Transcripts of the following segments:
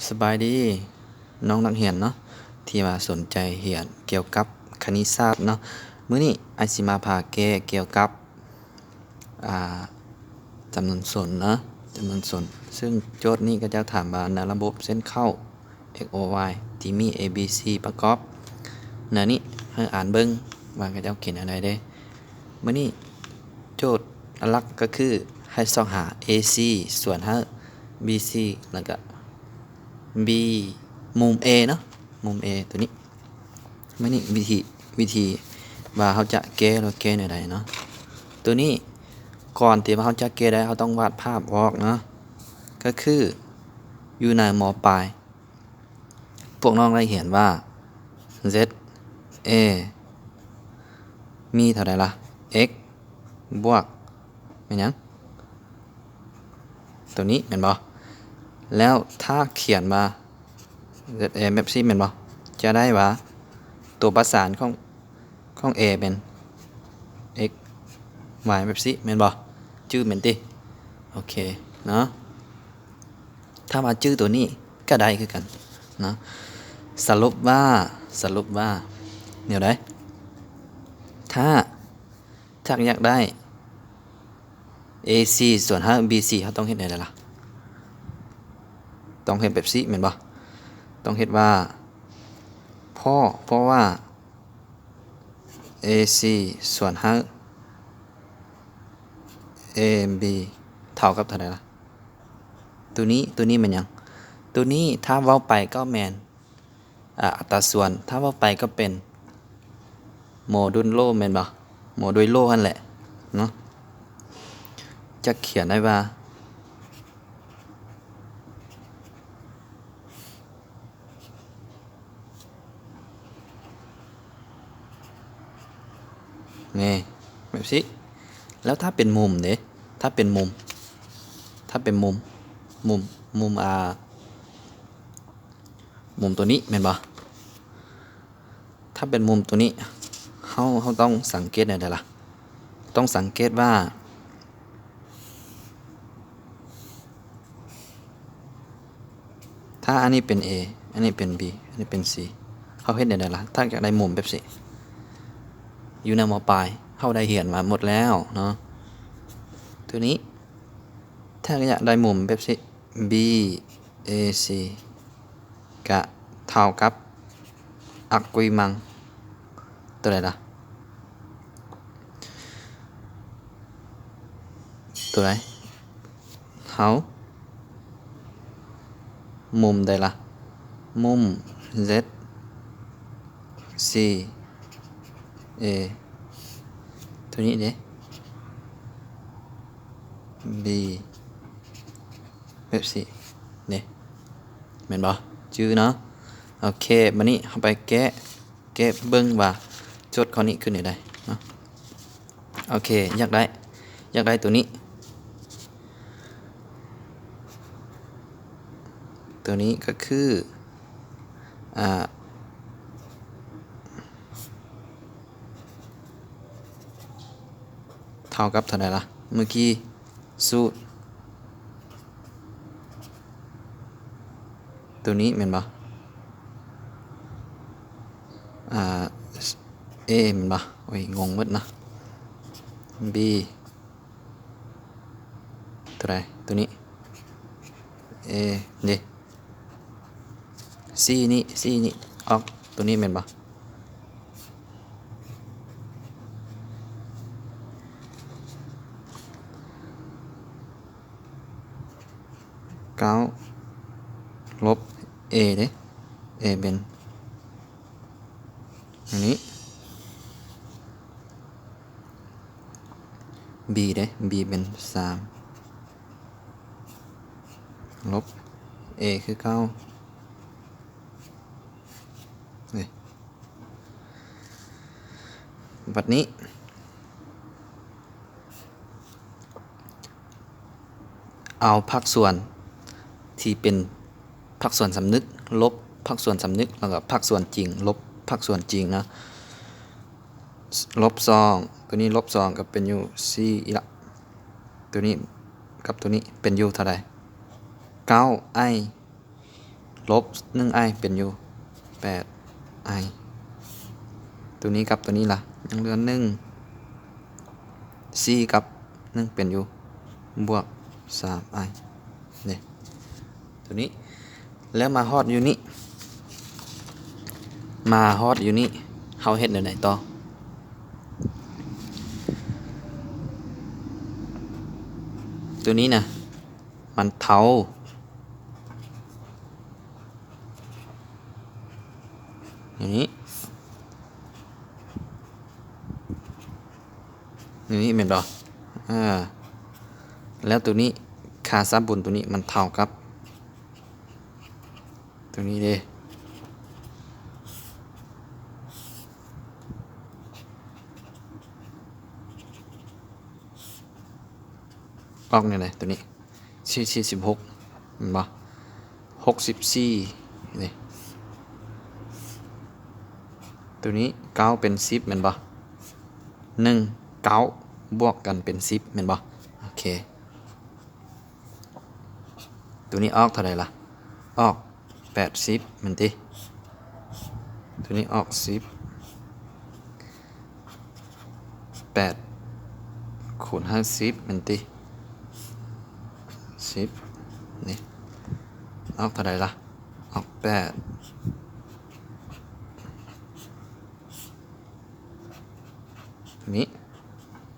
ສະບາຍດີນ້ອງນັກຮຽນເນາະ ທີ່ວ່າສົນໃຈຮຽນກ່ຽວກັບຄະນິດສາດເນາະ. ມື້ນີ້ອ້າຍຊິມາພາແກ້ກ່ຽວກັບ ອ່າ ຈຳນວນສົນເນາະ, ຈຳນວນສົນ. ເຊິ່ງໂຈດນີ້ເຂົາເຈົ້າຖາມວ່າ ໃນລະບົບເສັ້ນເຄົ້າ x o y ທີ່ມີ a b c ປະກອບ ແນວນີ້ ໃຫ້ອ່ານເບິ່ງວ່າເຂົາເຈົ້າຂຽນແນວໃດເດ້. ມື້ນີ້ໂຈດຫຼັກກໍຄືໃຫ້ຊອກຫາ a c ສ່ວນໃຫ້ b c ແລ້ວກະ b ມຸມ a ເນາະ, ມຸມ a ຕົວນີ້. ມື້ນີ້ວິທີ ວິທີວ່າເຮົາຈະແກ້ ຫຼືແກ້ແນວໃດເນາະ. ຕົວນີ້ກ່ອນທີ່ວ່າເຮົາຈະແກ້ໄດ້ ເຮົາຕ້ອງວາດພາບອອກເນາະ, ກໍຄືຢູ່ໃນ ມ.ປາຍ ພວກນ້ອງໄດ້ຮຽນວ່າ z a ມີເທົ່າໃດລະ? x ບວກ ແມ່ນຫຍັງ? ຕົວນີ້ແມ່ນບໍ່? ແລ້ວຖ້າຂຽນວ່າ z a ແບບຊີ້ແມ່ນບໍ່? ຈະໄດ້ວ່າຕົວປະສານຂອງ ຂອງ a ແມ່ນ x y ແບບຊີ້ແມ່ນບໍ່? ຈື່ແມ່ນຕິ? ໂອເຄເນາະ. ຖ້າວ່າຈື່ຕົວນີ້ກໍໄດ້ຄືກັນເນາະ. ສະຫຼຸບວ່າ ສະຫຼຸບວ່າແນວໃດ? ຖ້າ ຖ້າຢາກໄດ້ a c ສ່ວນໃຫ້ b c ເຮົາຕ້ອງເຮັດແນວໃດລະ? ຕ້ອງເຮັດແບບຊີ້ແມ່ນບໍ່? ຕ້ອງເຮັດວ່າ ເພາະ ເພາະວ່າ a c ສ່ວນໃຫ້ a b ເທົ່າກັບເທົ່າໃດລະ? ຕົວນີ້ ຕົວນີ້ແມ່ນຫຍັງ? ຕົວນີ້ຖ້າເວົ້າໄປກໍແມ່ນ ອາ ອັດຕາສ່ວນ, ຖ້າເວົ້າໄປກໍເປັນໂມດູນໂລ ແມ່ນບໍ່? ໂມດູນໂລຫັ້ນແຫຼະເນາະ. ຈະຂຽນໄດ້ວ່າ ນີ້ ແບບຊີ້. ແລ້ວຖ້າເປັນມຸມເດ? ຖ້າເປັນມຸມ ຖ້າເປັນມຸມ ມຸມ ມຸມ ອ່າ ມຸມຕົວນີ້ແມ່ນບໍ່? ຖ້າເປັນມຸມຕົວນີ້ ເຮົາ ເຮົາຕ້ອງສັງເກດແນວໃດລະ? ຕ້ອງສັງເກດວ່າ ຖ້າອັນນີ້ເປັນ A ອັນນີ້ເປັນ B ອັນນີ້ເປັນ C ເຮົາເຮັດແນວໃດລະ? ຖ້າຢາກໄດ້ມຸມແບບຊີ້ ຢູ່ໃນ ມ.ປາຍ ເຮົາໄດ້ຮຽນມາໝົດແລ້ວເນາະ. ຕົວນີ້ ຖ້າຢາກໄດ້ມຸມແບບຊີ້ BAC ກະເທົ່າກັບ ອາກວຍມັງ ຕົວໃດລະ? ຕົວໃດ? ເຮົາ ມຸມໃດລະ? ມຸມ Z C A ຕົວນີ້ເດ້ B ແບບຊີ້ເດ້ ແມ່ນບໍ່? ຈື່ເນາະ. ໂອເຄ ບາດນີ້ເຮົາໄປແກ້ ແກ້ເບິ່ງວ່າໂຈດຂໍ້ນີ້ຄືແນວໃດເນາະ. ໂອເຄ ຢາກໄດ້ ຢາກໄດ້ຕົວນີ້ ຕົວນີ້ກໍຄື ອ່າ ເທົ່າກັບເທົ່າໃດລະ? ເມື່ອກີ້ສູດ ຕົວນີ້ແມ່ນບໍ່? ອ່າ A ແມ່ນບໍ່? ໂອ້ຍ ງົງໝົດນະ. B ຕົວໃດ? ຕົວນີ້ A ເດ້. C ນີ້ C ນີ້ອອກຕົວນີ້ແມ່ນບໍ່? ເກົ້າລົບ A ເດ້ A ເປັນອັນນີ້ B ເດ້ B ເປັນສາມລົບ A ຄືເກົ່າ ນີ້ ບັດນີ້ ເອົາພາກສ່ວນທີ່ເປັນພາກສ່ວນສຳນຶກ ລົບພາກສ່ວນສຳນຶກ ແລ້ວກໍພາກສ່ວນຈິງ ລົບພາກສ່ວນຈິງນະ ລົບສອງ ຕົວນີ້ລົບສອງກໍເປັນຢູ່ສີ່ອີກລະ ຕົວນີ້ກັບຕົວນີ້ເປັນຢູ່ເທົ່າໃດ? ເກົ້າ I ລົບໜຶ່ງໄອ ເປັນຢູ່ແປດໄອ ໂຕນີ້ກັບໂຕນີ້ລະ ຍັງເຫຼືອໜຶ່ງ ສີ່ກັບໜຶ່ງເປັນຢູ່ບວກສາມໄອ ເດ້ ໂຕນີ້ ແລ້ວມາຮອດຢູ່ນີ້ ມາຮອດຢູ່ນີ້ ເຮົາເຮັດແນວໃດຕໍ່? ໂຕນີ້ນະ ມັນເທົ່າ ນີ້ ນີ້ແມ່ນບໍ່? ອາ ແລ້ວໂຕນີ້ ຄ່າສາກົນໂຕນີ້ມັນເທົ່າກັບໂຕນີ້ເດ້ ອອກແນວໃດໂຕນີ້? ສີ່ ສີ່ສິບຫົກ ແມ່ນບໍ່? ຫົກສິບສີ່ ນີ້ ໂຕນີ້ເກົ້າເປັນສິບແມ່ນບໍ່? ໜຶ່ງ ເກົ້າ ບວກກັນເປັນສິບແມ່ນບໍ່? ໂອເຄ ໂຕນີ້ອອກເທົ່າໃດລະ? ອອກ ແປດສິບແມ່ນຕິ? ໂຕນີ້ອອກສິບ ແປດຄູນໃຫ້ສິບແມ່ນຕິ? ສິບ ນີ້ ອອກເທົ່າໃດລະ? ອອກແປດ ໂຕນີ້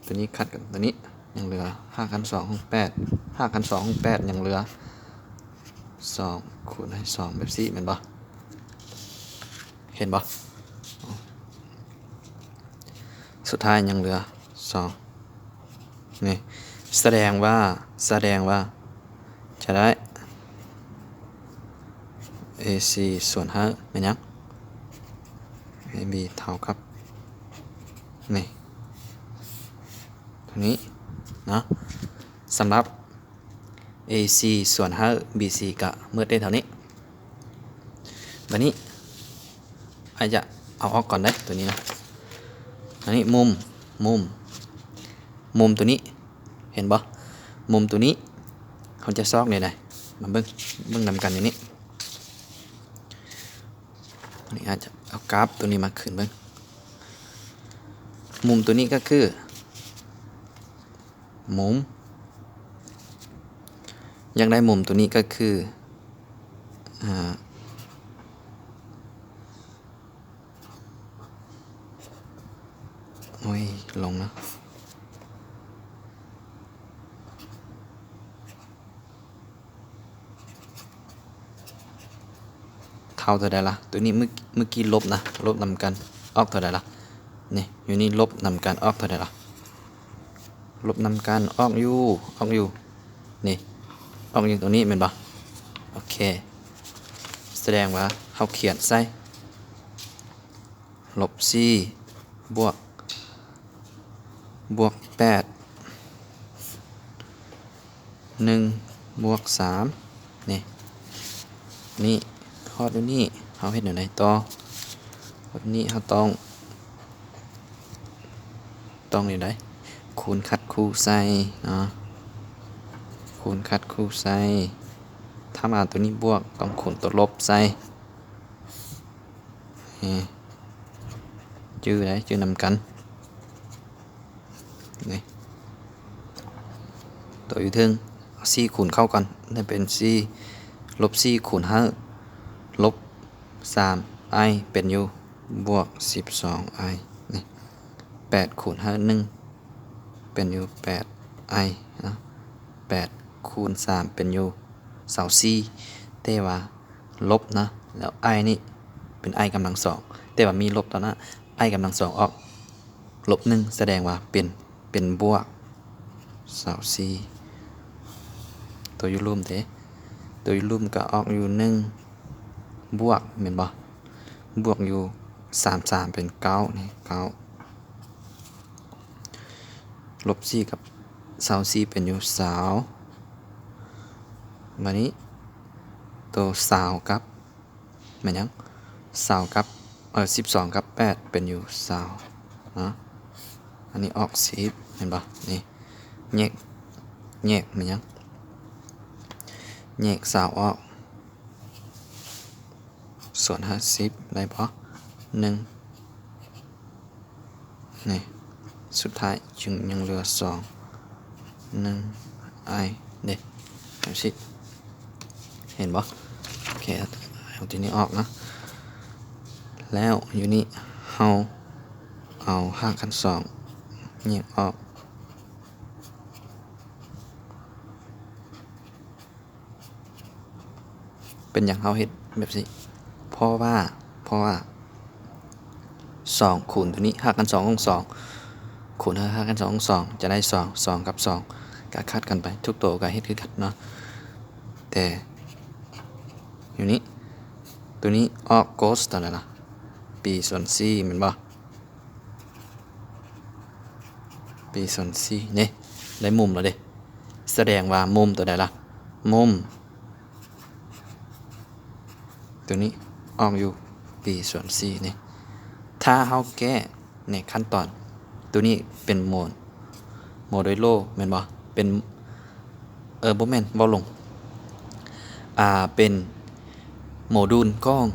ໂຕນີ້ຂັດກັບໂຕນີ້ ຍັງເຫຼືອຮາກຂັ້ນສອງຂອງແປດ ຮາກຂັ້ນສອງຂອງແປດຍັງເຫຼືອສອງຄູນໃຫ້ສອງແບບຊີ້ແມ່ນບໍ່? ເຫັນບໍ່? ສຸດທ້າຍຍັງເຫຼືອສອງ ນີ້ ສະແດງວ່າ ສະແດງວ່າຈະໄດ້ ເອຊີ ສ່ວນໃຫ້ແມ່ນຫຍັງ? ເອບີ ເທົ່າກັບ ນີ້ ໂຕນີ້ເນາະ ສຳລັບ ເອຊີ ສ່ວນໃຫ້ ບີຊີ ກະໝົດໄດ້ເທົ່ານີ້. ບາດນີ້ ອາດຈະເອົາອອກກ່ອນເດ້ ໂຕນີ້ນະ ອັນນີ້ມຸມ ມຸມ ມຸມໂຕນີ້ ເຫັນບໍ່? ມຸມໂຕນີ້ ເຮົາຈະຊອກແນວໃດ? ມາເບິ່ງ ເບິ່ງນຳກັນຢູ່ນີ້ ນີ້ອາດຈະເອົາກາບໂຕນີ້ມາຂຶ້ນເບິ່ງ ມຸມໂຕນີ້ກໍຄື ມຸມ ຢາກໄດ້ມຸມໂຕນີ້ກໍຄື ອາ ໂອ້ຍ ລົງນະ. ເທົ່າເທົ່າໃດລະ? ໂຕນີ້ມື້ ມື້ກີ້ລົບນະ ລົບນຳກັນ ອອກເທົ່າໃດລະ? ນີ້ ຢູ່ນີ້ລົບນຳກັນ ອອກເທົ່າໃດລະ? ລົບນຳກັນ ອອກຢູ່ ອອກຢູ່ ນີ້ ອອກຢູ່ໂຕນີ້ແມ່ນບໍ່? ໂອເຄ ສະແດງວ່າເຮົາຂຽນໃສ່ ລົບສີ່ ບວກ ບວກແປດ ໜຶ່ງ ບວກສາມ ນີ້ ນີ້ ຮອດຢູ່ນີ້ ເຮົາເຮັດແນວໃດຕໍ່? ຮອດນີ້ເຮົາຕ້ອງ ຕ້ອງແນວໃດ? ຄູນຂັດຄູ່ໃສ່ເນາະ ຄູນຂັດຄູ່ໃສ່ ຖ້າມາໂຕນີ້ບວກ ຕ້ອງຄູນໂຕລົບໃສ່. ນີ້ ຈື່ໄດ້ ຈື່ນຳກັນ ນີ້ ໂຕຢູ່ເທິງ ເອົາສີ່ຄູນເຂົ້າກ່ອນ ໄດ້ເປັນສີ່ ລົບສີ່ຄູນຫ້າ ລົບສາມໄອ ເປັນຢູ່ບວກສິບສອງໄອ ນີ້ ແປດຄູນຫ້າໜຶ່ງ ເປັນຢູ່ແປດໄອເນາະ ແປດຄູນສາມເປັນຢູ່ຊາວສີ່ ແຕ່ວ່າລົບນະ ແລ້ວໄອນີ້ເປັນໄອກຳລັງສອງ ແຕ່ວ່າມີລົບຕໍ່ໜ້າ ໄອກຳລັງສອງອອກລົບໜຶ່ງ ສະແດງວ່າເປັນ ເປັນບວກຊາວສີ່ ໂຕຢູ່ລຸ່ມເດ້ ໂຕຢູ່ລຸ່ມກໍອອກຢູ່ໜຶ່ງບວກ ແມ່ນບໍ່? ບວກຢູ່ສາມ ສາມເປັນເກົ້າ ນີ້ເກົ້າ ລົບສີ່ກັບຊາວສີ່ເປັນຢູ່ຊາວ ບາດນີ້ໂຕຊາວກັບ ແມ່ນຫຍັງ? ຊາວກັບ ເອີ ສິບສອງກັບແປດເປັນຢູ່ຊາວເນາະ ອັນນີ້ອອກສິບ ເຫັນບໍ່? ນີ້ ແຍກ ແຍກແມ່ນຫຍັງ? ແຍກຊາວອອກ ສ່ວນຫ້າສິບ ໄດ້ບໍ່? ໜຶ່ງ ນີ້ ສຸດທ້າຍຈຶ່ງຍັງເຫຼືອສອງ ໜຶ່ງ i ເດ້ ແບບຊີ້ ເຫັນບໍ່? ໂອເຄ ເອົາຕົວນີ້ອອກເນາະ ແລ້ວຢູ່ນີ້ເຮົາເອົາຮາກຂັ້ນສອງແຍກອອກ. ເປັນຫຍັງເຮົາເຮັດແບບນີ້? ເພາະວ່າ ເພາະວ່າສອງຄູນຕົວນີ້ ຮາກຂັ້ນສອງຂອງສອງ ຄູນໃຫ້ຮາກຂັ້ນສອງຂອງສອງ ຈະໄດ້ສອງ ສອງກັບສອງກະຂັດກັນໄປ ທຸກໂຕກະເຮັດຄືກັນເນາະ ແຕ່ຢູ່ນີ້ ຕົວນີ້ອອກ cos ຕົວໃດລະ? b ສ່ວນສີ່ແມ່ນບໍ່? b ສ່ວນສີ່ ນີ້ ໄດ້ມຸມແລ້ວເດ້ ສະແດງວ່າມຸມຕົວໃດລະ? ມຸມຕົວນີ້ອອກຢູ່ b ສ່ວນສີ່ນີ້ ຖ້າເຮົາແກ້ໃນຂັ້ນຕອນ ຕົວນີ້ເປັນໂມ ໂມດູໂລ ແມ່ນບໍ່? ເປັນ ເອີ ບໍ່ແມ່ນ ເວົ້າຫຼົງ ອ່າ ເປັນໂມດູນຂອງ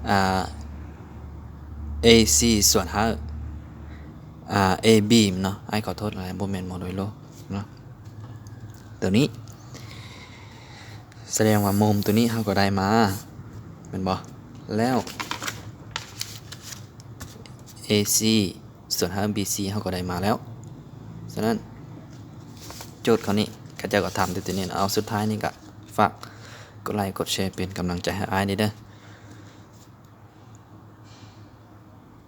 ອ່າ ເອຊີ ສ່ວນຮາກ ອ່າ ເອບີ ເນາະ ອ້າຍຂໍໂທດຫຼາຍ ບໍ່ແມ່ນໂມດູໂລເນາະ ຕົວນີ້ ສະແດງວ່າມຸມຕົວນີ້ເຮົາກໍໄດ້ມາ ແມ່ນບໍ່? ແລ້ວ ເອຊີ ສ່ວນຮາກ ບີຊີ ເຮົາກໍໄດ້ມາແລ້ວ. ສະນັ້ນ ໂຈດຂໍ້ນີ້ເຂົາເຈົ້າກໍຖາມແຕ່ຕົວນີ້ນະ. ເອົາ ສຸດທ້າຍນີ້ກໍຝາກກົດໄລກົດແຊເປັນກຳລັງໃຈໃຫ້ອ້າຍແດ່ເດີ.